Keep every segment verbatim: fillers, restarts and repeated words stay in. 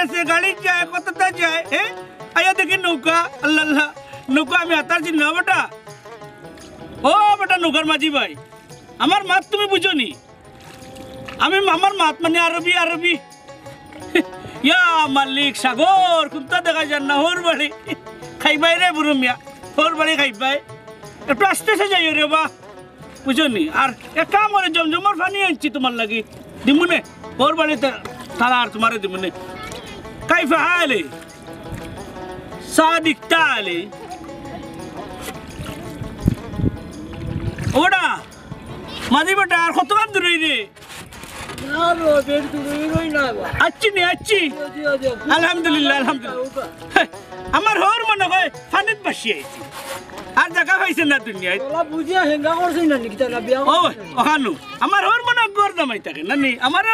আছে, গাড়ি যায়, কততা যায়, হ্যাঁ? আইয়া দেখি নৌকা, আল্লাহ আল্লাহ, নৌকা আমি হাতার চিনি না বেটা। ও বেটা নৌকার মাঝি ভাই, আমার মাত তুমি বুঝো নি? আমি আমার মাত মানে আরবি, আরবি। ইয়া মালিক সাগর, কুন্তা দেখা যার না, হউর বাড়ি। খাইবায় রে বুরু মিয়া, হউর বাড়ি খাইবায়। একটু আস্তে আস্তে যাইও রে বা, বুঝছো নি? আর এক কাম করো, জমজমর পানি আনছি তুমার লাগি, দিমুনে। হউর বাড়িত তারা আর তুমারে দিমুনে। কাইফা হালে? সাদিক তালে। ওটা মাঝি বেটা, আর কতক্ষণ দূরে রে? না রে, বেশ দূরে রই না বা। আচ্ছি নি, আচ্ছি। জি, জি, জি। আলহামদুলিল্লাহ, আলহামদুলিল্লাহ। হে, আমার হউর মনো কয় পানিত ভাসি আইছে। আর জাগা পাইছে না দুনিয়াত। ওলা বুঝিয়া হেঙ্গা করছে না নি, কিতা না বিয়া ও, করছে না? ওখানো। আমার হউর মনো ঘর জামাই থাকে না নি? আমারে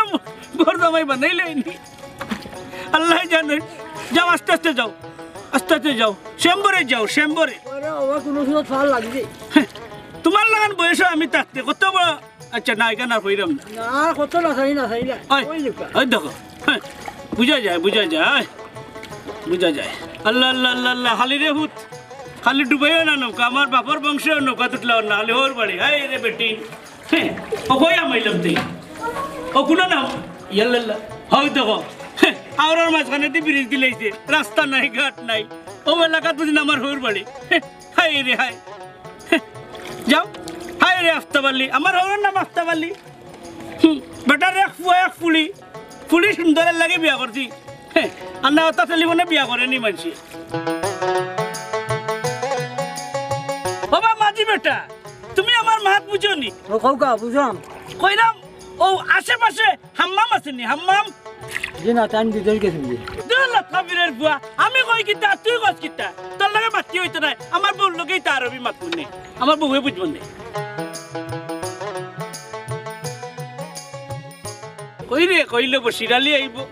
ঘর জামাই বানাইলে নি। আল্লাহ জানে। যাও, আস্তে আস্তে যাও, আস্তে আস্তে যাও, চেম্বরে যাও, চেম্বরে। আরে বাবা, কোনো সময় ফাল লাগবে। হে, তুমার লাখান বয়সো আমি থাকতে কত বড়, আচ্ছা, না, ইখান আর কইরাম না। না, কত না চাই, না চাই না। ওই, ওই দেখো। ওই দেখো, হে, বুঝা যায়, বুঝা যায়, বুঝা যায়। আল্লাহ, আল্লাহ, আল্লাহ, আল্লাহ, খালি রে হুত, খালি ডুবাইও না নৌকা, আমার বাপর বংশর নৌকা তুটলাও না, খালি হউর বাড়ি, হায় রে বেটি। হে, ও কই আমাইলাম তুই? ও কুনো না, ইয়াল্লাল্লাহ, হউ দেখো। হে, আওরার মাঝখানেদি ব্রিজ দিলাইছে, রাস্তা নাই, ঘাট নাই। ও এলাকাত বুঝি না আমার হউর বাড়ি। হে, হায় রে হায়। হে, যাও, হায় রে আফতাব আলী, আমার হউরর নাম আফতাব আলী। হুম, বেটার এক ফুয়া এক ফুড়ি, ফুড়ি সুন্দরের লাগি বিয়া করছি। হে, আর না অতা টেলিফোনে বিয়া করে নি মানষে। ও বা মাঝি বেটা, তুমি আমার মাত বুঝো নি? ও কউক্কা, বুঝলাম। কইরাম, ও আশেপাশে হাম্মাম আছে নি, হাম্মাম? জি না, তাইন বিদেশ গেছইন জি। দূর হ কাফিরের ফুয়া, আমি কই কিতা, তুই কস কিতা? তোর লগে মাতি অইতো নায়, আমার বউর লগেই তো আরবি মাতমু নে, আমার বউয়ে বুঝবো নে। কই রে, কইলে বশির আলী আইবো।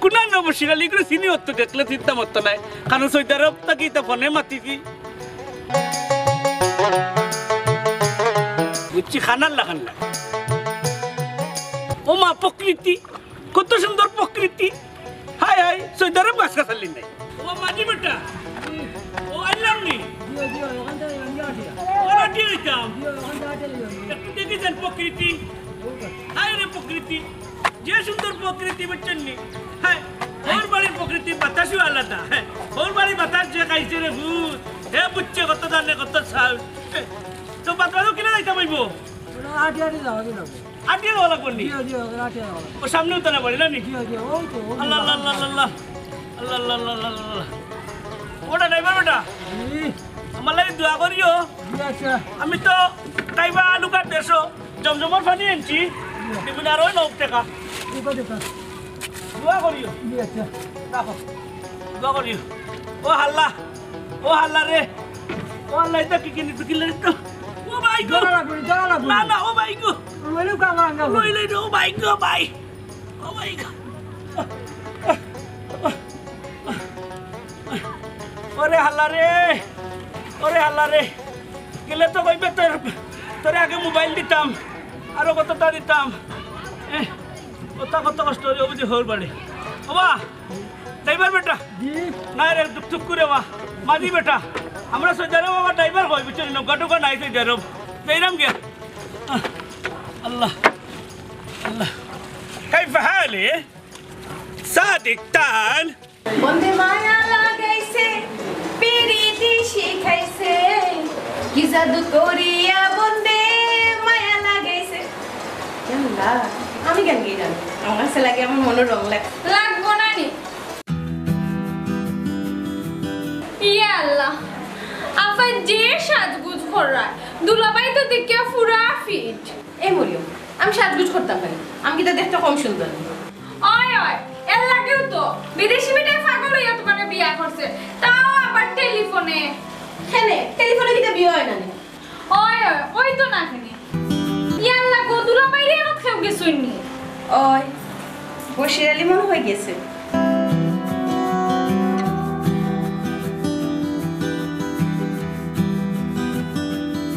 কুনানো বশির আলী, ইগুরে চিনি অত, দেখলে চিনতাম অত নায়। কারণ সৌদি আরব থাকি ইতা ফোনে মাতিছি। বুঝছি, খানার লাখান লাগে। ও মা, প্রকৃতি, কত সুন্দর প্রকৃতি। হায় হায়, সৌদি আরব গাছ গাছালি নাই। ও মাঝি বেটা, ও আইলাম নি? ও রাখি হইতাম। একটু দেখি যান প্রকৃতি। হায় রে প্রকৃতি, যে সুন্দর প্রকৃতি, বুঝছেন নি? হ্যাঁ, হউর বাড়ির প্রকৃতি বাতাসও আলাদা। হ্যাঁ, হউর বাড়ির বাতাস যে খাইছে রে ভূত, হে বুঝছে কত ধানে কত চাউল। হ্যাঁ, তো বাদ বাদও কিনা যাইতাম অইবো? ওটা আটিয়া আটিয়া যাওয়া যাবে। আটিয়া যাওয়া লাগবো নি? জি, জি, ওটা আটিয়া যাওয়া লাগবে। ও সামনেউ তারা বাড়ি না নি? জি, জি, ওই তো, ওই আল্লাহ, তো। আল্লাহ, আল্লাহ, আল্লাহ, আল্লাহ। আল্লাহ, আল্লাহ, আল্লাহ, আল্লাহ, আল্লাহ। ওটা ড্রাইভার ওটা। জি। আমার লাগি দোয়া করিও। জি, আচ্ছা। আমি তো খাইবা আলু কার দেশো। জমজমর পানি আনছি, দিবি না আর ওই নক টেকা। ঠিক আছে, স্যার। দোয়া করিও। জি, আচ্ছা। রাখো। দোয়া করিও। ও হাল্লা, ও হাল্লা রে, ও হাল্লা, এটা কি কিনি, তুই কিনলে তো? ও ভাই গো। দাঁড়া রাখুন, দাঁড়া রাখুন। না, না, ও ভাই গো। লইলে কাম আঙ্গা। লইলে রে, ও ভাই গো, ভাই। ও ভাই গো। ওরে হাল্লা রে, ওরে হাল্লা রে, গেলে তো কইবে তোর, তোরে আগে মোবাইল দিতাম, আরো কততা দিতাম। এহ, কত, কত কষ্ট অইবো বুঝি হউর বাড়ি। ও বা, ড্রাইভার বেটা। জি। না রে, দুক দুক করে বা, মাঝি বেটা। আমরা সৌদি আরব বাবা ড্রাইভার কই, বুঝছো নি? নৌকা টৌকা নাই সৌদি আরব। যাইরাম গিয়া। আহ, আল্লাহ, আল্লাহ। কাইফা হালে? সাদিক তান। বন্দে মায়া লাগাইছে, পিরিতি শিখাইছে, কি জাদু করিয়া বন্দে মায়া লাগাইছে। ইয়া আল্লাহ, আমি গান গাইরাম। আমার কাছে লাগে আমার মনর রং লাগে। লাগবো না নি? ইয়া আল্লাহ, আফা যে সাজগুজ কররা, দুলাভাই তো দেখিয়া ফুরা ফিট। এই মরিয়ম, আমি সাজগুজ করতাম কেনে? আমি কিতা দেখতে কম সুন্দর নি? ওই, ওই, এর লাগেউ তো বিদেশি বেটায় পাগল অইয়া তুমারে বিয়া করছে, তাও আবার টেলিফোনে। কেনে? টেলিফোনে কিতা বিয়া অয় না নি? ওই, ওই, ওই তো না কেনে। ইয়াল্লা গো, দুলাভাইরে এরাত কেউ গেছইন নি? ওই, বশির আলী মনে হয় গেছে।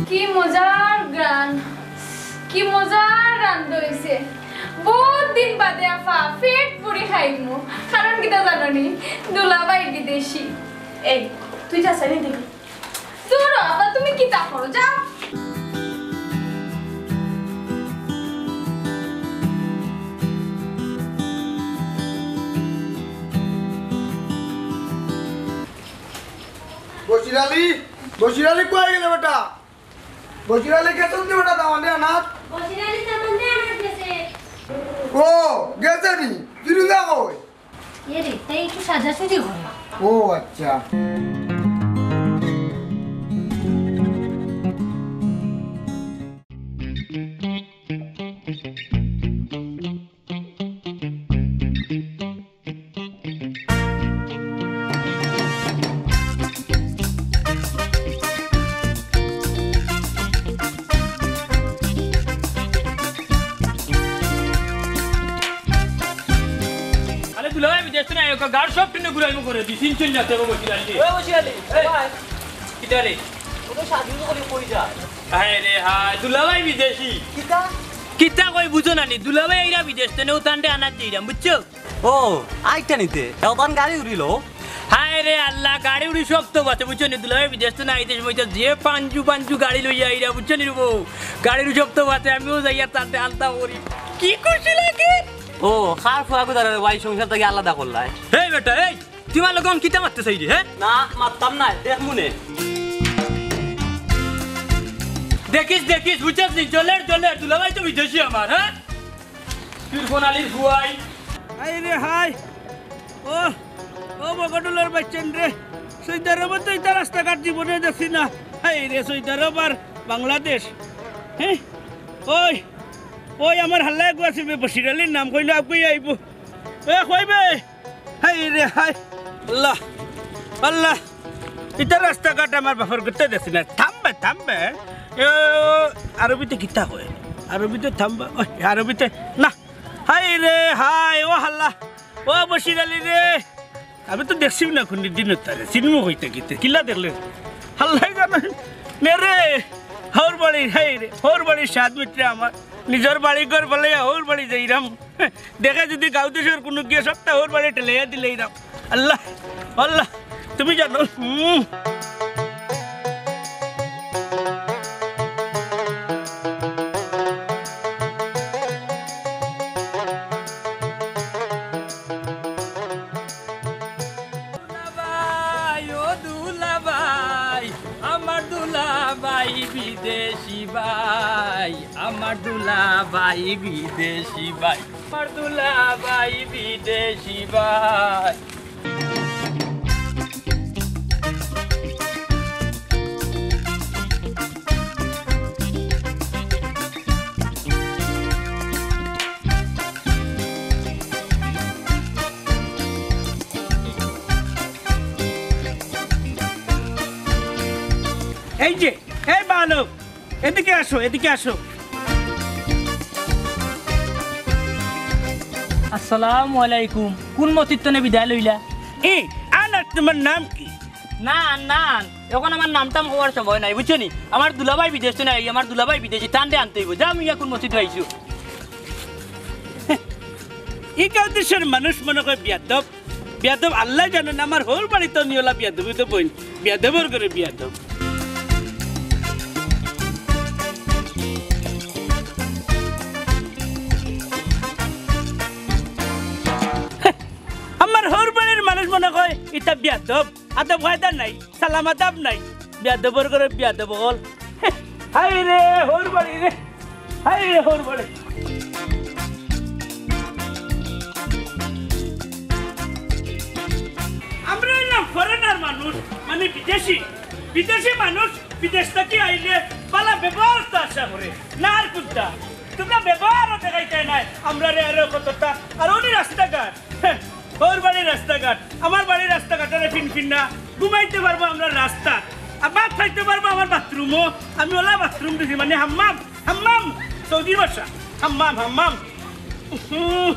কি মজার গান। কি মজার রান্দা অইছে। বউত দিন বাদে আফা, পেট করি খাইমু। কারণ কিতা জানো নি? দুলাভাই বিদেশি। এই, তুই যা, সাইডে দেখি। দূর হ, আব্বা, তুমি কিতা করো? যাও। বশির আলী, বশির আলী কই গেলে বেটা? বশির আলী গেছইন নি বেটা দামান্দে আনাত? বশির আলী দামান্দে আনাত গেছে। ও, গেছে নি? ফিরুজা কই? এ রে, তাই একটু সাজাসুজি হয়। ও আচ্ছা। আরে দুলাভাই বিদেশ তো নাই, ওকে গাড় সব টিনে ঘুরাইমু করে দিস, ইঞ্চুল যাতে হবে বসির আলী। ওই বসির আলী, এই। ভাই। কিতা রে? ও তো সাজু করে কই যায়? হায় রে হায়, দুলাভাই বিদেশি। কিতা? কিতা কই বুঝো না নি? দুলাভাই আইরা বিদেশ তো নেও, তানরে আনাত যাইরাম, বুঝছো? ও, আইটা নিতে। এখন গাড়ি উড়িল। হায় রে আল্লাহ, গাড়ি উড়ি শক্ত বাতে, বুঝছো নি? দুলাভাই বিদেশ তো না আইতে সময় তো যে পাঞ্জু পাঞ্জু গাড়ি লইয়া আইরা, বুঝছো নি রে বউ? গাড়ি উড়ি শক্ত বাতে, আমিও যাইয়া তাতে আলতা করি। কি খুশি লাগে? ও, কার ফুয়া গুদারে ভাই সংসার থাকি আলাদা করলাই? এই বেটা, এই, তুই আমার লগে কিতা মারতে চাই রে, হ্যাঁ? না, মারতাম না, দেখ মনে। দেখিস, দেখিস, বুঝছস নি? জলের, জলের, দুলাভাই তো বিদেশি আমার, হ্যাঁ? তুই কোন আলির ফুয়াই? হায় রে হায়। ও, ও বগডুলর বাইচ্চাইন রে। সৌদি আরবো তো ইতা রাস্তাঘাট জীবনে দেখছি না। হায় রে, সৌদি আরব আর বাংলাদেশ। হ্যাঁ? ওই, ওই আমার হাল্লা এগু আছিল বে, বশির আলীর নাম কইলো, আগুই আইবো। এ, কই বে? হায় রে হায়। আল্লাহ, আল্লাহ। ইতা রাস্তাঘাট আমার বাপর করতে দেখছি না। থামবে, থামবে। এ, আরবিতে কিতা কয়? আরবিতে থামবা। ওই, আরবিতে না। হায় রে হায়, ও হাল্লা। ও বশির আলী রে। আমি তো দেখছিও না কোন দিন তারে। চিনমু কইতে কিতে। কিলা দেখলে? হাল্লাই জানো। মেরে। হউর বাড়ি, হায় রে। হউর বাড়ি সাত মিটারে আমার। নিজর বাড়ি ঘর বলে হউর বাড়ি যাইরাম। দেখে যদি গাঁও দেশর কুনু গিয়া সপ্তাহ হউর বাড়ি ঠেলাইয়া দিলাইরাম। আল্লাহ, আল্লাহ, তুমি জানো। হুম। দুলাভাই, ও দুলাভাই, আমার দুলাভাই বিদেশি ভাই, আমার দুলাভাই বিদেশি ভাই, আমার দুলাভাই বিদেশি ভাই। এই যে, এই বালক, এদিকে আসো, এদিকে আসো। আসসালামু আলাইকুম। কোন মসজিদ তনে বিদায় লইলা? এ, আনার তোমার নাম কি? না, না, এখন আমার নাম টাম কওয়ার সময় নাই, বুঝছো নি? আমার দুলাভাই বিদেশ তো নাই, আমার দুলাভাই বিদেশি, তানরে আনতে অইবো। যা, আমি এখন মসজিদ আইছো। ই গাঁও দেশর মানুষ মনে কয় বিয়াদব। বিয়াদব আল্লায় জানইন, আমার হউর বাড়িত নিওলা বিয়াদবি তো বইন, বিয়াদবর ঘরে বিয়াদব। আমার হউর বাড়ির মানুষ মনে কয় ইতা বিয়াদব, আদব কায়দা নাই, সালাম আদব নাই, বিয়াদবর ঘরে বিয়াদব অকল। হায় রে, হউর বাড়ি রে। হায় রে, হউর বাড়ি। আমরা অইলাম foreigner মানুষ, মানে বিদেশি। বিদেশি মানুষ বিদেশ থাকি আইলে ভালা ব্যবহার তো আশা করে। না আর কুন্তা? তুমরা ব্যবহারও দেখাইতায় নায়, আমরারে আরো কততা। আর অনি রাস্তাঘাট, হ্যাঁ, হউর বাড়ির রাস্তাঘাট, আমার বাড়ির রাস্তাঘাট আরে ফিনফিনা, ঘুমাইতে পারবো আমরা রাস্তাত, আর ভাত খাইতে পারবো আমার বাথরুমো। আমি অলা বাথরুম দিছি, মানে হাম্মাম, হাম্মাম, সৌদি ভাষা, হাম্মাম, হাম্মাম। হুম,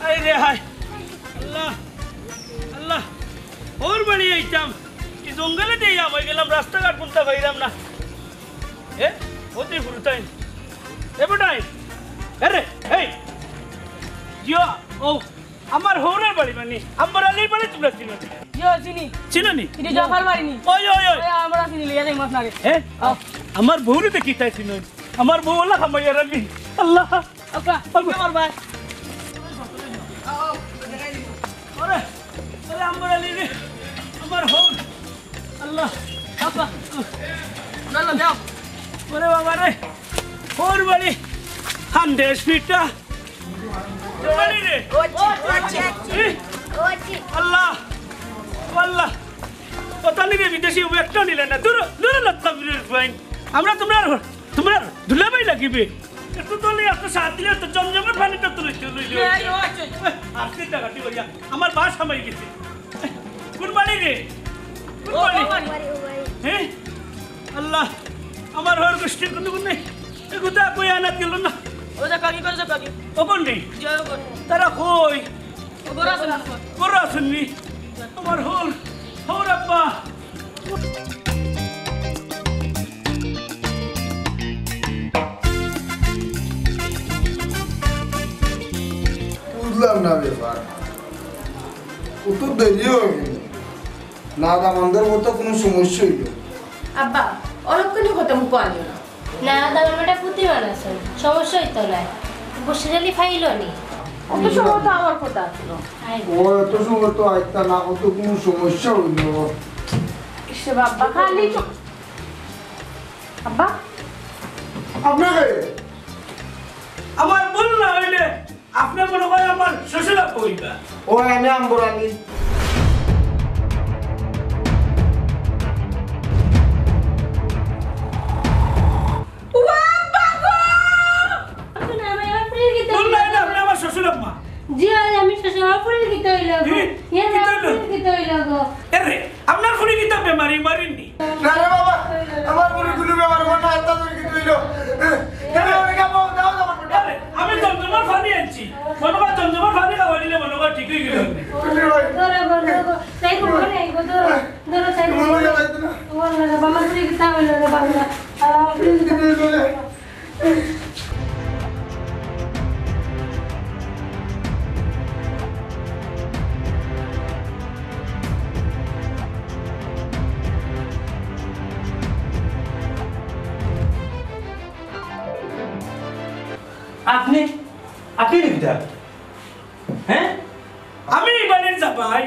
হায় রে হায়, আল্লাহ, আল্লাহ, হউর বাড়ি আইতাম, ই জঙ্গলে দিয়া আইয়া গেলাম, রাস্তাঘাট কুন্তা পাইলাম না। এ, ও তুই ফুরুতাইন, এ বেটাইন, এ রে, এই, জিও, ও, আমার হউরর বাড়ি মানে, আম্বর আলীর বাড়ি তুমরা চিনো নি? জি অয়, চিনি। চিনো নি? ইটা জফার বাড়ি নি? ওই, ওই, ওই। ওই, আমরা চিনি, লইয়া যাইমু আপনারে। হ্যাঁ? আও। আমার বউরে দেখি তাই চিনো নি? আমার বউ অলা কামাইয়ার আলী। আল্লাহ। আপা, আপা। কি করবা? ওরে, ওরে, আম্বর আলী রে, আমার হউর। আল্লাহ, আপা। না, না, যাও। ওরে বাবা রে, হউর বাড়ি। হান্দেশ পিঠা। হউর বাড়ি রে। এই, আল্লাহ, আল্লাহ। কথা নিলে বিদেশি একটা নিলে না। দূর, দূর না, তাবিরের ফাইন। আমরা তুমরার, তুমরার দুলাভাই লাগিবে। একটু তো নেই, একটু সাথ দিলে তো জমজমের পানিটা তো লইতে লইলে। এই, ও আচ্ছা। আপনি টাকা ঠিক করিয়া আমার বাস হামাই গেছে। কোন বাড়ি রে? কোন ও বাড়ি? বাবা। হ্যাঁ? আল্লাহ, আমার হউর গোষ্ঠীর কোনো গুণ নেই। এ কথা কই আনাত গেল না। ও যা কাকি, করে যা কাকি। ও কোন নেই? জয় হোক। তারা কই? ও ঘরে আছইন না। ঘরে আছইন নি? আমার হউর, হউর আব্বা। বুঝলাম না ব্যাপার, অত দেরি অইল। না, দামান্দর মতো কোনো সমস্যা অইল। আব্বা, অলক্ষণে কথা মুখো আনিও না। না, দামান্দর বেটা বুদ্ধিমান আছে, সমস্যা অইতো নায়। বশির আলী ফাইল নি। অত সময় তো আমার কথা আছিল। ও অত সময় তো আইতা না, অত কোনো সমস্যা অইল। ইসে বাবা, খালি চ-, আব্বা? আপনারে? আমার ভুল না অইলে আপনে মনে হয় আমার শ্বশুর আব্বা অইবা। ও, আমি আম্বর আলী। ও আব্বা গো! আপনি আমার ফুরির কিতা অইলো? বললাম না, আপনি আমার শ্বশুর আম্মা। জি, অয় আমি শ্বশুর, আমার ফুরির কিতা অইলো গো? হুম, ইয়া না, কিতা অইলো? ফুরির কিতা অইলো গো? এ রে, আপনার ফুরি কিতা বেমারি মারিনি? না রে বাবা, আমার ফুরি কোনো বেমার, আমার না, আত্মা তোর কিতা অইলো? কেন ওরে কে বাবা, দাও, দাও, দাও। আরে, আমি জমজমার পানি আনছি। মনে কর জমজমার পানি খাওয়া দিলে মনে কর ঠিক অই গেল। ধরো, ধরো, ধরো। তাই বলো, এই গো, ধরো, ধরো, তাই বলো। মনে হয় না। ও আল্লাহ রে, বাবা, তুই কিতা অইলো রে, বাবা? আল্লাহ, তুই কিতা অইলো রে? আপনি, আপনি নি কিতা? হ্যাঁ? আমি এই বাড়ির জামাই।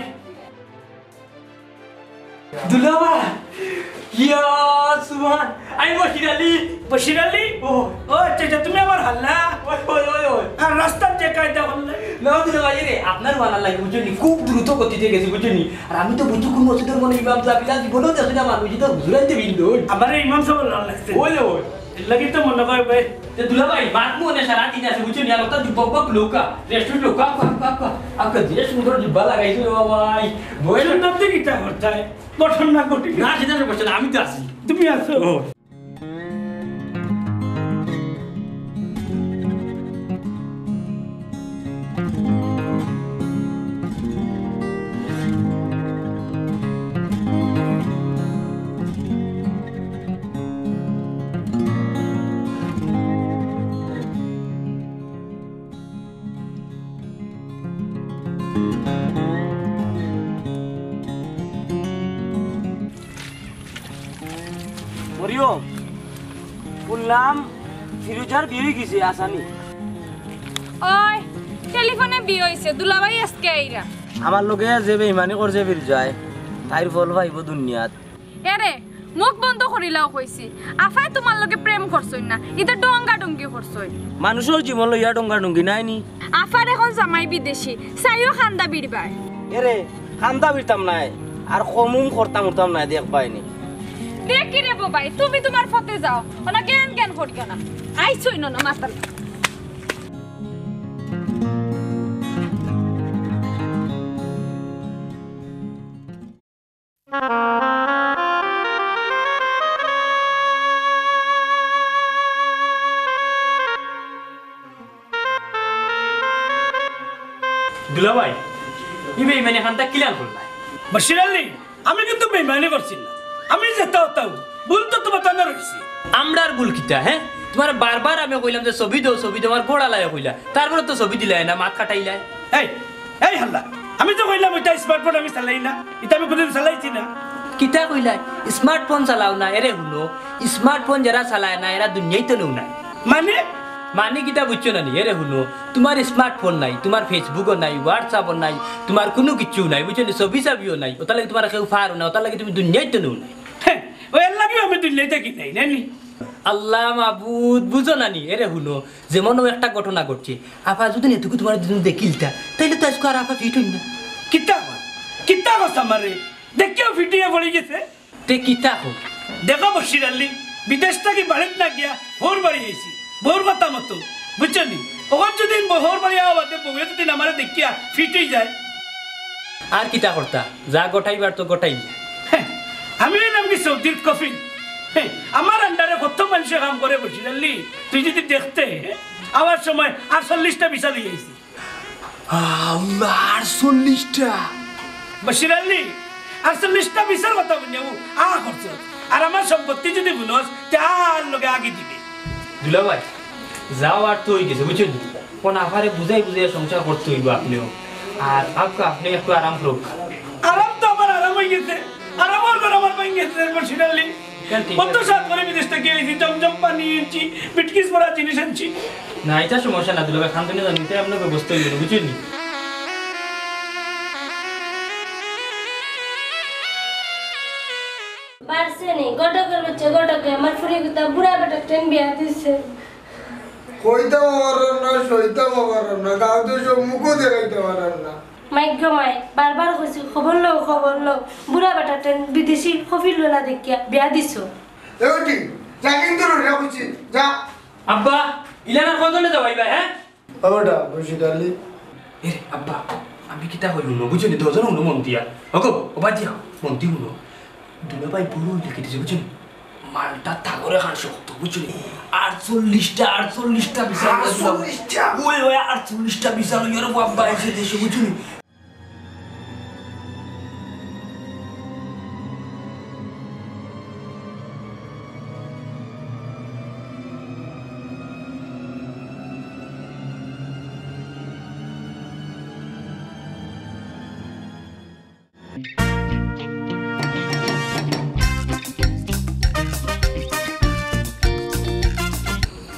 দুলাভাই, ইয়া সুবহান, আমি বশির আলী। বশির আলী? ও। ও আচ্ছা, আচ্ছা, তুমি আমার হাল্লা? ওই, ওই, ওই, ওই। আর রাস্তার যে কায়দা করলে? না, দুলাভাই রে, আপনার বানার লাগে, বুঝছইন নি? খুব দ্রুত গতিতে গেছি, বুঝছইন নি? আর আমি তো বুঝছি কোন মসজিদের মনে ইমাম সাহেব, ইলা জীবনেও দেখছি না মানুষ, এটা হুজুরাইতে বিন্দু। আমারে ইমাম সাহেব ভালা লাগছে। ওই, ওই। এর লাগি তো মনে হয় ভাই। তে দুলাভাই, বাদ মনে সারা দিন আছে, বুঝছইন নি? আর ওটা যুবক বা লোকা, রেস্টুরেন্ট লোকা, আপকা, আপকা, আপকা, আপকা, যে সুন্দর জুব্বা লাগাইছো রে বাবা, ভাই। বই সুন্দর তো কিতা করতে হয়? গঠন না গঠন। না, সেটা আমি বলছি না, আমি তো আছি। তুমি আছো? ও। মরিয়ম, হুনলাম ফিরুজার বিয়া অই গেছে, আসানি। ওই, টেলিফোনে বিয়া অইছে, দুলাভাই আজকে আইরা। আমার লগে যে বেইমানি করছে ফিরুজায়, তাইর ফল পাইবো দুনিয়াত। এরে, মুখ বন্ধ করিলাও কইছি। আফায় তুমার লগে প্রেম করছইন না, ইতা ডঙ্গা ডঙ্গি করছইন। মানুষর জীবন লইয়া ডঙ্গা ডঙ্গি নায় নি। আফার এখন জামাই বিদেশি, চাইও কান্দা বিড়বায়। এরে, কান্দা বিড়তাম নায়, আর কমুম করতাম উঠতাম নায়, দেখবায় নি। দেখি রে ববাই, তুমি তুমার পথে যাও, অনা জ্ঞান জ্ঞান করিও না। আইছইন না মাতাল। দুলাভাই, ই বেইমানি খানটা কিলান করলায়? বশির আলী, আমি কিন্তু বেইমানি করছি না। আমি যেতা অতা, ভুল তো তুমার তানর অইছে। আমরার ভুল কিতা, হ্যাঁ? তুমারে বারবার আমি কইলাম যে ছবি দেও, ছবি দেও, আমার ঘোড়া লাগে কইলা। তারপরে তো ছবি দিলায় না, মাত কাটাইলায়। এই, এই হাল্লা, আমি তো কইলাম ওইটা স্মার্টফোন আমি চালাই না, ইটা আমি কোনোদিন চালাইছি না। কিতা কইলায়? স্মার্টফোন চালাও না, এরে হুনো, স্মার্টফোন যেরা চালায় না, এরা দুনিয়াইত নু নাই। মানে? মানে কিতা বুঝছো না নি? এরে হুনো, তুমার স্মার্টফোন নাই, তুমার Facebook-ও নাই, WhatsApp-ও নাই, তুমার কুনু কিচ্ছু নাই, বুঝছো নি? ছবি চাবিও নাই, ওটার লাগি তুমার কেউ পারো না, ওটার লাগি তুমি দুনিয়াইত নু নাই। হ্যাঁ, ওই এর লাগিও আমি দুনিয়াইত থাকি নাই, নানি? আল্লাহ মাবুদ, বুঝো না নি? এরে হুনো, যেমন ও একটা ঘটনা ঘটছে, আপা যদি এটুকু তুমার দুজন দেখিলতা, তাইলে তো আজকে আর আপা ফিট হইন না। কিতা কর? কিতা কর আমারে? দেখিও ফিটিয়ে পড়ি গেছে। তে কিতা কর? দেখো বশির আলী, বিদেশ থাকি বাড়িত না গিয়া হউর বাড়ি আইছি। বউর কথা মতো, বুঝছো নি? অখন যদি ব-, হউর বাড়ি আওয়া বাদে বউয়ে যদি আমারে দেখিয়া ফিট হই যায়। আর কিতা করতা? যা ঘটাইবার তো ঘটাইলা। হ্যাঁ, আমি অইলাম কি সৌদির কফিল? হ্যাঁ, আমার আন্ডারে কত মানষে কাম করে বশির আলী, তুই যদি দেখতে, আওয়ার সময় আটচল্লিশটা ভিসা লই আইছি। আল্লাহ, আটচল্লিশটা! বশির আলী, আটচল্লিশটা ভিসার কথা হুনিয়া ও আ করছে। আর আমার সম্পত্তি যদি হুনস, তে আর লগে আগে দিবে। দুলাভাই, যাও আর তো হই গেছে, বুঝছো নি? কোন আফারে বুঝাই বুঝাই সংসার করতে হইব আপনিও। আর আপকা আপনি একটু আরাম করুক। আরাম তো আমার আরাম হই গেছে, আরামর ঘর আমার ভাঙি গেছে, বশির আলী। কেন, ঠিক কত আছে। সাত করে বিদেশ থাকি আইছি, জমজম পানি আনছি, বিটকিস ভরা জিনিস আনছি। না, ইটা সমস্যা না, দুলাভাই, খান তুমি জানি, ইটা আপনার ব্যবস্থা হইব, বুঝছো নি? পারছে নি, ঘটকের বাচ্চা ঘটকে, আমার ফুরি গুতা বুড়া বেটার টেন বিয়া দিছে। কইতাম পারার না, সইতাম পারার না, গাঁও তো সব মুখও দেখাইতে পারার না। মাইগ্য মাই, বারবার কইছি, খবর লও, খবর লও। বুড়া বেটার টেন বিদেশি কফিল ওলা দেখিয়া বিয়া দিছো। এ বেটি, যা কিন্তু রইয়া কইছি, যা। আব্বা, ইলানা কজনে যাওয়াইবা, হ্যাঁ? ও বেটা, বশির আলী। এ রে, আব্বা, আমি কিতা কই হুনো, বুঝছো নি? দরজার হুনো মন দিয়া। ওগো, ও বাদ দিয়া, মন দি হুনো। দুলাভাই বড় হইলে কি দিছে, বুঝছো নি? মালটা তাগরে খান শক্ত, বুঝছো নি? আটচল্লিশটা, আটচল্লিশটা ভিসা লইয়া দুলাভাই। আটচল্লিশটা? ওই, ওই, আটচল্লিশটা ভিসা লইয়া রে বাবা আইছে দেশে, বুঝছো নি?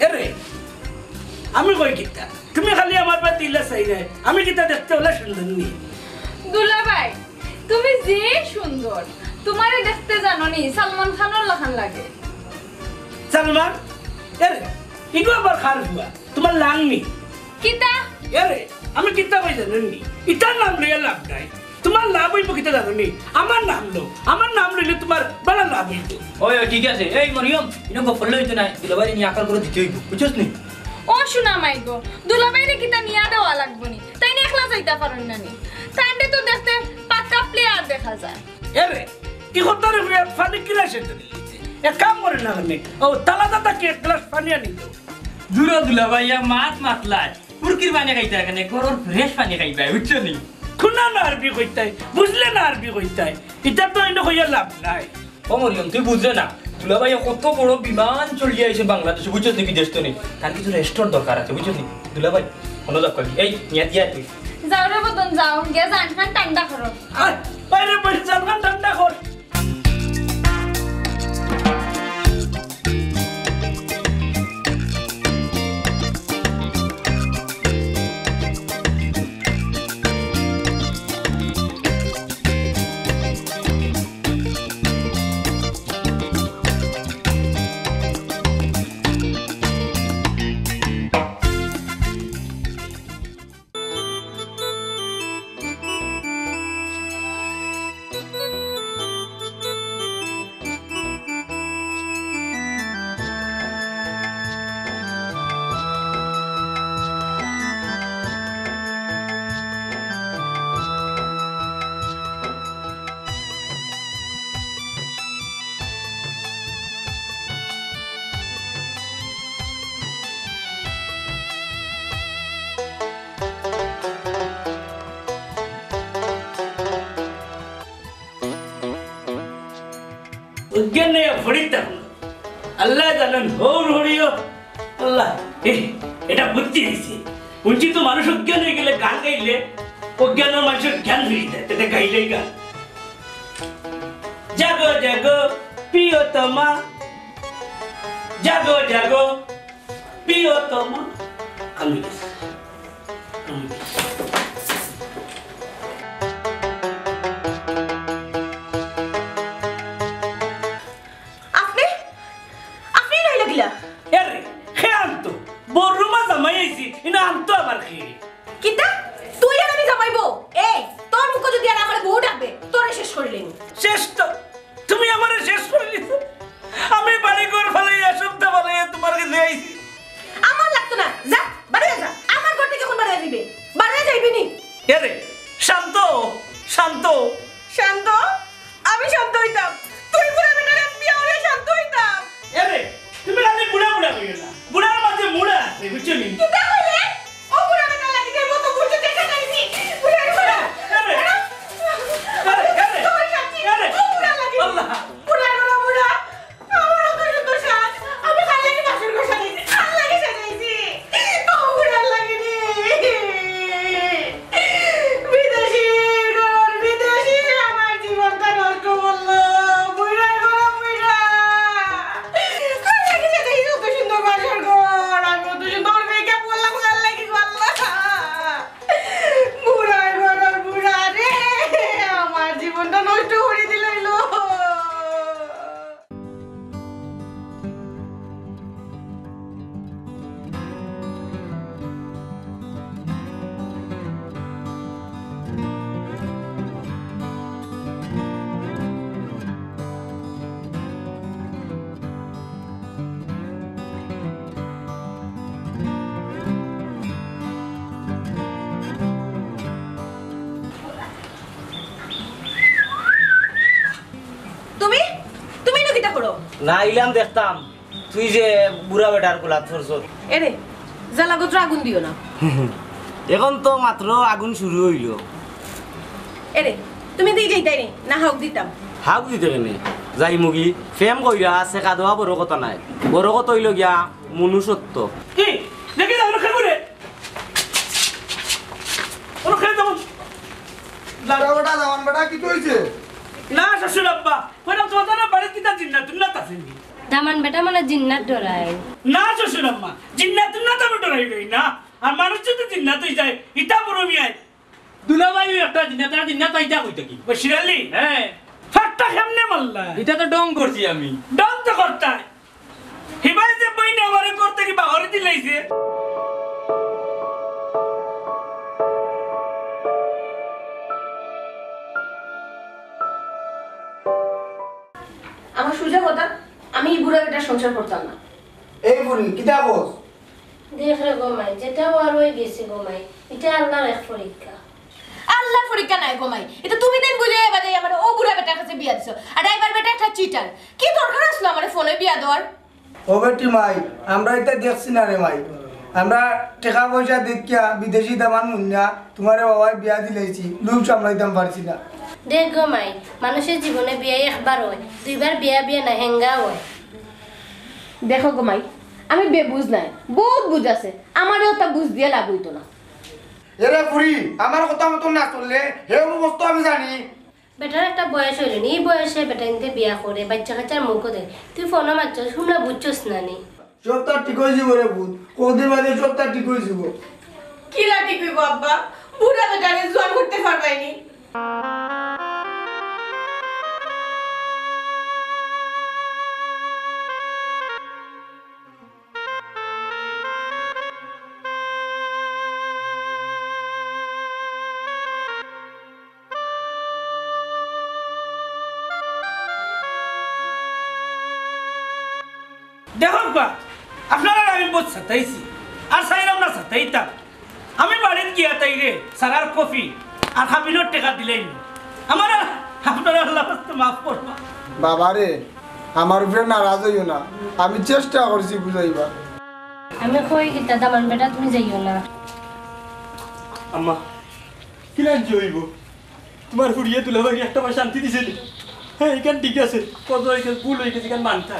এরে, আমি কই কিতা? তুমি খালি আমার বায় দিলা চাইরায়। আমি কিতা দেখতে অলা সুন্দর নি? দুলাভাই, তুমি যে সুন্দর, তোমারে দেখতে জানো নি, সালমান খানর লাখান লাগে। সালমান? এরে, ইগু আবার কার ফুয়া? তোমার লাংনি? কিতা? এরে, আমি কিতা কই জানো নি? ইতার নাম লইয়া লাভ নাই। তোমার লাভ হইব কিতা জানো নি? আমার নাম লও। আমার নাম লইলে তোমার বালা লাভ হইব। ওই, ওই, ঠিক আছে। এই মরিয়ম, ইনো গফল লইতো নাই। দুলাভাই নিয়া আকাল করে দিতে হইব। বুঝছস নি? ও সোনা মাই গো, দুলাভাইরে কিতা নিয়া দেওয়া লাগবো নি? তাইন একলা যাইতা পারইন না নি? তাইনরে তো দেখতে পাক্কা প্লেয়ার দেখা যায়। এরে, ই কথার উপরে পানি কিলা সেটা দিলিছে? এক কাম করে না কেনে? ও, তালা দাদা কি এক গ্লাস পানি আনি দাও। দূর দুলাভাই, ইয়া মাত মাতলায়। মুরগির পানি খাইতা কেনে? গরুর ফ্রেশ পানি খাইবা, বুঝছো নি? খুনা না আরবি কইতায়, বুঝলে না আরবি কইতায়। ইতা তো ইনো কইয়া লাভ নাই। ও মরিয়ম, তুই বুঝরে না। দুলাভাই কত বড় বিমান চলিয়া আইছে বাংলাদেশে, বুঝছস নি, বিদেশ তো নেই। তার কিছু রেস্টর দরকার আছে, বুঝছস নি? দুলাভাই, কোনো দরকার নেই। এই, নিয়া দিয়া তুই। যাও রে বদন, যাও। গিয়া জান খান ঠান্ডা করো। আয়, বাইরে বসে জান খান ঠান্ডা কর। অজ্ঞান হইয়া পড়িতাম। আল্লাহ জানইন, হউর হরিও। আল্লাহ, এ, এটা বুদ্ধি হইছে। হুনছি তো মানুষ অজ্ঞান হয়ে গেলে গান গাইলে অজ্ঞান মানুষর জ্ঞান ফিরি দেয়, এটা গাইলেই গান। জাগো জাগো প্রিয়তমা, জাগো জাগো প্রিয়তমা। আমি গেছি। আমি গেছি। আপনি? আপনি রইল গিলা? এরে, খে আনতো? বড় রুমা জামাই আইছি, ইনা আনতো আবার খে? কিতা? তুই আর আমি জামাই বউ? এই, তোর মুখো যদি আর আমারে বউ ডাকবে, তোরে শেষ করিলিমু। শেষ তো? তুমি আমারে শেষ করিলিছো। আমি বাড়ি ঘর ফালাইয়া, সবতা ফালাইয়া তোমার কাছে আইছি। আমার লাগতো না, যা, বারইয়া যা। আমার ঘর থাকি অখন বারইয়া যাইবে। বারইয়া যাইবে নি? এরে, শান্ত, শান্ত। শান্ত? আমি শান্ত অইতাম? তুই বুড়া বেটারে বিয়া অইলে শান্ত অইতাম? এরে, তুমি খালি বুড়া বুড়া কইও না। বুড়ার মাঝে মুড়া আছে, বুঝছো নি? কিতা কইলে? ও বুড়া বেটার লাগি যে মতো বুঝতে দেখা যাইছি। বুড়া বুড়া। এরে, এরে, এরে, তোমার সাথে এরে, ও বুড়া লাগি। আল্লাহ। বুড়া বুড়া বুড়া। আমার অত সুন্দর সাজ, আমি কার লাগি বাসর ঘর সাজাইছি, কার লাগি সাজাইছি? ও বুড়ার লাগি নি। বিদেশি ঘর, বিদেশি আমার জীবনটা নষ্ট করলো। বুড়া ঘর, বুড়া। কার লাগি সাজাইছি অত সুন্দর বাসর ঘর? আমি অত সুন্দর মেকআপ করলাম, কার লাগি করলাম? বুড়া ঘরর বুড়া রে, আমার জীবনটা নষ্ট করি দিলাইলো। তুমি? তুমি ইনো কিতা করো? না, আইলাম দেখতাম, তুই যে বুড়া বেটার কুলাত পড়ছস। এরে, জ্বালা গোত্র আগুন দিও না। এখন তো মাত্র আগুন শুরু অইলো। এরে, তুমি দি যাইতায় নি, না হাউক দিতাম? হাউক দিতে কেনে? যাইমুগি, প্রেম কইরা ছেকা দেওয়া বড় কথা নায়। বড় কথা অইলো গিয়া মনুষ্যত্ব। কি? দেখি না, ওরা খাবো রে। ওরা খেয়ে যাবো। দাদা বেটা, দামান বেটা, কিতা অইছে? না, শ্বশুর আব্বা, কইলাম তোমার না বাড়িত কিতা জিন্নাত টিন্নাত আছে নি? দামান বেটা মানে জিন্নাত ডরায়। না, শ্বশুর আম্মা, জিন্নাত টিন্নাত আমি ডরাই না। আর মানুষ যদি জিন্নাত অই যায়, ইতা বড় মিয়ায়। দুলাভাই, ওই একটা জিন্নাত, তারা জিন্নাত পাইতা কই থাকি? বশির আলী? হ্যাঁ। ফাটটা কেমনে মারলা? ইটা তো ঢং করছি আমি। ঢং তো করতায়। হিবায় যে বইনে আমারে করতে কি বাহরে দিলাইছে? আমার সুজা কথা, আমি ই বুড়া বেটার সংসার করতাম না। এই বুড়ি, কিতা কস? দেখ রে গো মাই, যেটা অওয়ার অই গেছে গো মাই, ইটা আল্লার এক পরীক্ষা। আল্লার পরীক্ষা নায় গো মাই, ইটা তুমি দিন বুঝে এবার যাই আমার ও বুড়া বেটার কাছে বিয়া দিছো, আর ড্রাইভার বেটা একটা চিটার। কি দরকার আসলো আমার ফোনে বিয়া দেওয়ার? ও বেটি মাই, আমরা ইতা দেখছি না রে মাই, আমরা টেকা পয়সা দেখিয়া বিদেশি দামান মুন্না তোমারে বাবায় বিয়া দিলাইছি, লোভ সামলাইতাম পারছি না। দেখ গো মাই, মানুষের জীবনে বিয়া একবার অয়, দুইবার বিয়া বিয়া না হেঙ্গা অয়। দেখো গো মাই, আমি বেবুঝ নায়, বউত বুঝ আছে, আমারে অতা বুঝ দিয়া লাভ অইতো না। এরে ফুরি, আমার কথা মতন না চললে হে অবস্থা আমি জানি। বেটার একটা বয়স অইলো নি, ই বয়সে বেটা ইনতে বিয়া করে, বাচ্চা কাচ্চার মুখও দেয়। তুই ফোনো মারছস, হুমলা বুঝছস না নি? সবতা ঠিক অই যিবো রে পুত, কদিন বাদে সবতা ঠিক অই যিবো। কিলা ঠিক অইবো আব্বা? বুড়া বেটারে জোয়ান করতে পারবায়নি। দেখো বা, আপনারারে আমি বউত সাতাইছি, আর চাইরাম না সাতাইতাম। আমি বাড়িত গিয়া তাইরে চা আর কফি আর খাবিনর টেকা দিলাইমু। আমারে আপনারা আল্লার ওয়াস্তে মাফ করবা। বাবারে, আমার উপরে নারাজ অইও না, আমি চেষ্টা করছি বুঝাইবার। আমি কই কিতা, দামান বেটা, তুমি যাইও না। আম্মা, কিলান যে অইবো? তোমার ফুরিয়ে দুলাভাইরে একটা বার শান্তি দিছে নি? হ্যাঁ, ইখান ঠিক আছে, কত অই গেছে, ভুল অই গেছে, ইখান মানতা।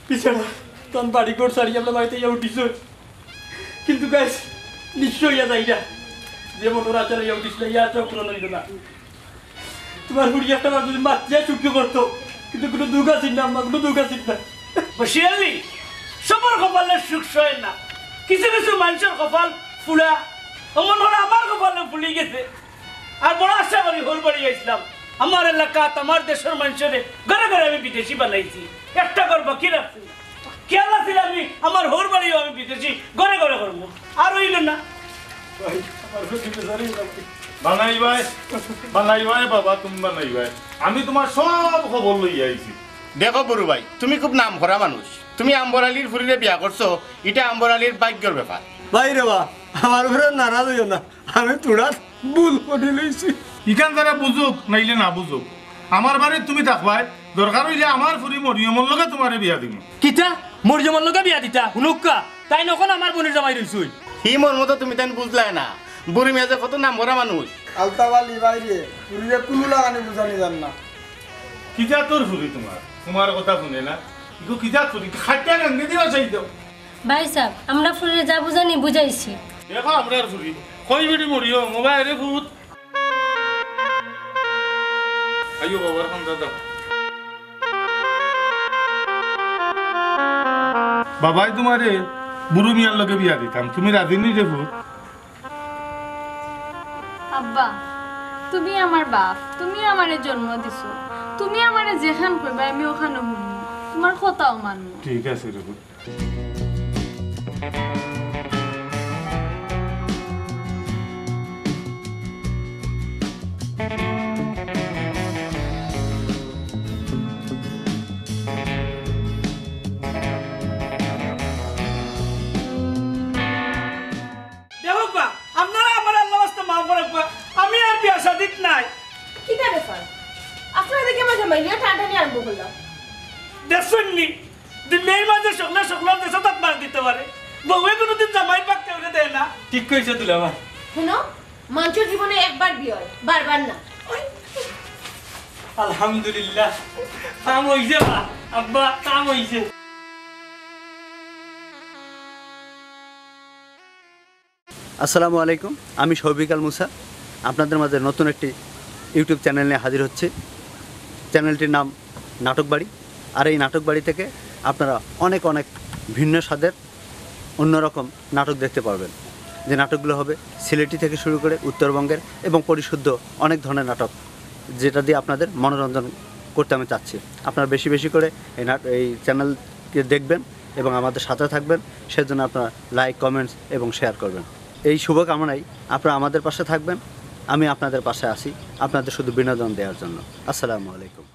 বেচারা, তখন বাড়ি ঘর ছাড়ি আমরা বাড়িত আইয়া উঠিছইন। কিন্তু গাইস, নিঃস্ব অইয়া যাইরা। যে মনোর আচারে ইয়া উঠিস না, ইয়া চোখ পূরণ হইল না। তোমার বুড়ি একটা বার যদি মাতিয়া চুক্তি করতো, কিন্তু কোনো দুঃখ আছিল না, আম্মা, কোনো দুঃখ আছিল না। বশির আলী, সবর কপালে সুখ সয় না, কিছু কিছু মানুষের কপাল ফুলা। অমন করে আমার কপালে ফুলি গেছে। আর বড় আশা করি হউর বাড়ি আইছিলাম, আমার এলাকাত, আমার দেশের মানুষরে ঘরে ঘরে আমি বিদেশি বানাইছি, একটা ঘর বাকি রাখছি না। খেয়াল আছিল আমি আমার হউর বাড়িও আমি বিদেশি ঘরে ঘরে করবো, আর হইল না। ভাই, আমার প্রতি বেজারই লাগবে। বানাইবায়, বানাইবায় বাবা, তুমি বানাইবায়। আমি তোমার সব খবর লইয়া আইছি। দেখো বুরু ভাই, তুমি খুব নাম করা মানুষ। তুমি আম্বর আলীর ফুরিরে বিয়া করছো, ইটা আম্বর আলীর ভাগ্যর ব্যাপার। ভাই রে বা, আমার উপরে নারাজ হইও না, আমি থুড়া ভুল করি লইছি। ইখান তারা বুঝুক নাইলে না বুঝুক, আমার বাড়িত তুমি থাকবায়, দরকার হইলে আমার ফুরি মরিয়মর লগে তোমারে বিয়া দিমু। কিতা? মরিয়মর লগে বিয়া দিতা? হুনুক্কা, তাইন অখন আমার বইনর জামাই রইছইন। হি মর্ম তো তুমি তাইন বুঝলায় না। বুরু মিয়া যে কত নাম করা মানুষ। আলতাফ আলী ভাই রে, ফুরিরে কুনু লাগানি বুঝানি জান না। কিতা তোর ফুরি তোমার? তোমার কথা হুনে না। ইগু কিতা ফুরি? খাইটা গাঙ্গে দিবা চাই দাও। ভাই সাব, আমরা ফুরিরে যা বুঝানি বুঝাইছি। দেখো আমরার ফুরি। কই বেটি মরিয়ম, ও ভাই রে ফুত। আইও বাবার খান্দা দাও। বাবাই তোমারে বুরু মিয়ার লগে বিয়া দিতাম, তুমি রাজি নি রে ফুত? আব্বা, তুমি আমার বাপ, তুমি আমারে জন্ম দিছো, তুমি আমারে যেখান কইবায় আমি ওখানো হুনমু, তোমার কথাও মানমু। ঠিক আছে রে ফুত। দেখউক্কা, আপনারা আমার আল্লার ওয়াস্তে মাফ করউক্কা, আমি আর বিয়া শাদিত নাই। কিতা ব্যাপার? আপনারা দেখি আমার জামাই নিয়া টানাটানি আরম্ভ করলা। দেখছইন নি, দুনিয়ার মাঝে সকলে সকলের দেশে তাক মার দিতে পারে, বউয়ে কোনোদিন জামাইর পাক কেউরে দেয় না। ঠিক কইছো দুলাভাই। হুনো, মানষর জীবনে একবার বিয়া অয়, বারবার না। আলহামদুলিল্লাহ, কাম অইছে বা, আব্বা, কাম অইছে। আসসালামু আলাইকুম, আমি শৌবিক আল মুসা। আপনাদের মাঝে নতুন একটি YouTube চ্যানেল নিয়ে হাজির হচ্ছি। চ্যানেলটির নাম নাটক বাড়ি। আর এই নাটক বাড়ি থেকে আপনারা অনেক অনেক ভিন্ন স্বাদের অন্যরকম নাটক দেখতে পারবেন। যে নাটকগুলো হবে সিলেটি থেকে শুরু করে উত্তরবঙ্গের এবং পরিশুদ্ধ অনেক ধরনের নাটক, যেটা দিয়ে আপনাদের মনোরঞ্জন করতে আমি চাচ্ছি। আপনারা বেশি বেশি করে এই নাট-, এই চ্যানেলকে দেখবেন এবং আমাদের সাথে থাকবেন, সেজন্য আপনারা লাইক, কমেন্টস এবং শেয়ার করবেন। এই শুভকামনায় আপনারা আমাদের পাশে থাকবেন, আমি আপনাদের পাশে আছি, আপনাদের শুধু বিনোদন দেওয়ার জন্য। আসসালামু আলাইকুম।